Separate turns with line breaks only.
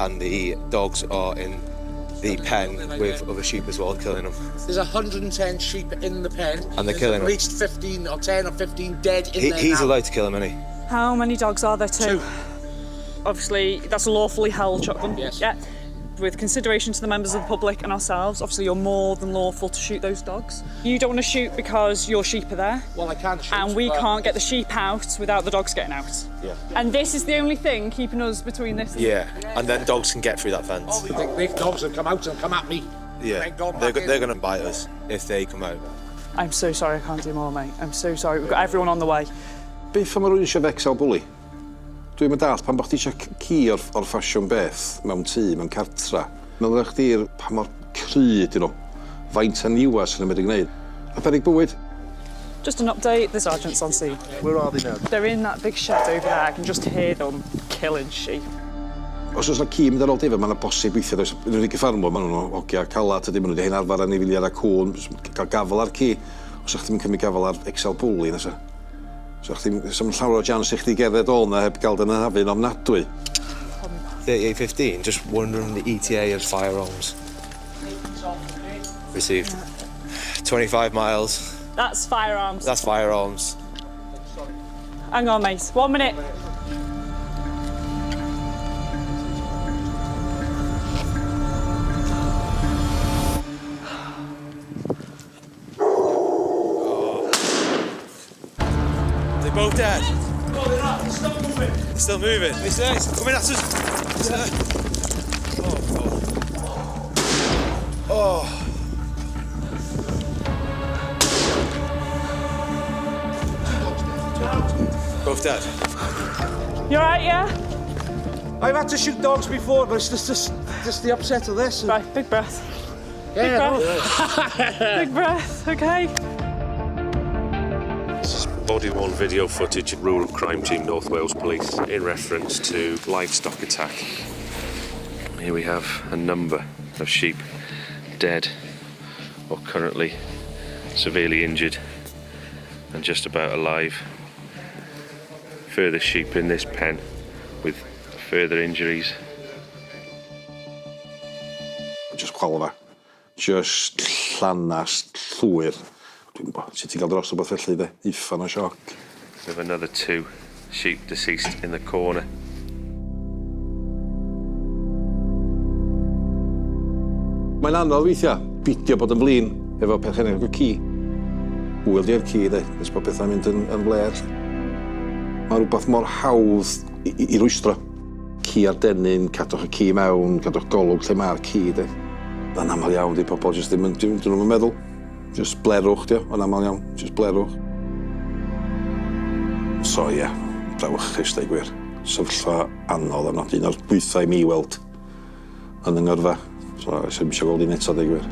and the dogs are in the pen with other sheep as well, killing them.
There's 110 sheep in the pen.
And they're
There's
killing
at
'em.
least 15 or 10 or 15 dead in there
He's
now.
allowed to kill them, isn't he?
How many dogs are there? Two.
Two.
Obviously, that's a lawfully held shotgun.
Yes.
Yeah. With consideration to the members of the public and ourselves, obviously you're more than lawful to shoot those dogs. You don't want to shoot because your sheep are there.
Well, I can't shoot.
And we
but-
can't get the sheep out without the dogs getting out.
Yeah.
And this is the only thing keeping us between this.
Yeah, and then dogs can get through that fence.
The dogs have come out and come at me.
Yeah,
They've gone
they're,
back in.
they're going to bite us if they come out.
I'm so sorry I can't do more, mate. I'm so sorry. We've got everyone on the way.
Beth am rywun eisiau XL Bully? Dwi'n mynd all pan bo chdi eisiau ci o'r ffasiwn beth mewn tŷ, mewn cartra. Meddwl chdi pa mor cry ydyn nhw. Faint a niwa sy'n nhw'n medru gwneud. A beryg bywyd.
Just an update, the sergeant's on scene.
Where are they now?
They're in that big shed over there. I can just hear them killing sheep.
Os oes 'na ci yn mynd ar ôl defaid, mae 'na bosib weithia, does? Yn enwedig y ffarmwr, maen nhw'n hogia calad, ydyn, maen nhw wedi hen arfer anifeiliaid a cŵn, cael gafel ar ci. Os ydych chi'n cymryd gafel ar XL Bully, nesa. So chdi'n, sa'm llawer o chance i chdi gerdded ôl na heb gael dy anafu'n ofnadwy.
3815, just wondering the ETA of firearms. Received. 25 miles.
That's firearms.
That's firearms.
Hang on, mate. 1 minute.
They're both dead.
No, they're not. They're still moving.
They're still moving. They say it's coming at us. Oh, God. Oh. Both dead.
You all right, yeah?
I've had to shoot dogs before, but it's just the upset of this.
Right, big breath.
Yeah,
Big breath. Big breath, okay.
This is body-worn video footage of Rural Crime Team North Wales Police in reference to livestock attack. Here we have a number of sheep dead or currently severely injured and just about alive. Further sheep in this pen with further injuries.
Just chwalfa. Just llanast llwyr. Dwi'n gwybod, sut ti'n cael dros rhywbeth felly, de? Uffan o sioc.
We have another 2 sheep deceased in the corner.
Mae'n anodd weithiau beidio bod yn flin efo perchennog y ci. Hwyl di'r ci, de, nes bod pethau'n mynd yn flêr. Mae rhywbeth mor hawdd i rwystro. Ci ar dennyn, cadwch y ci mewn, cadwch golwg lle mae'r ci, de. Yn aml iawn, di pobl jyst ddim yn, dyn nhw'm yn meddwl. Just blerwch, dio, yn aml iawn, just blerwch. So, ie, brawychus, deud gwir. Sefyllfa anodd am nad un o'r bwythau i mi weld yn yng ngyrfa. So, es i'm eisiau gweld un eto, deud gwir.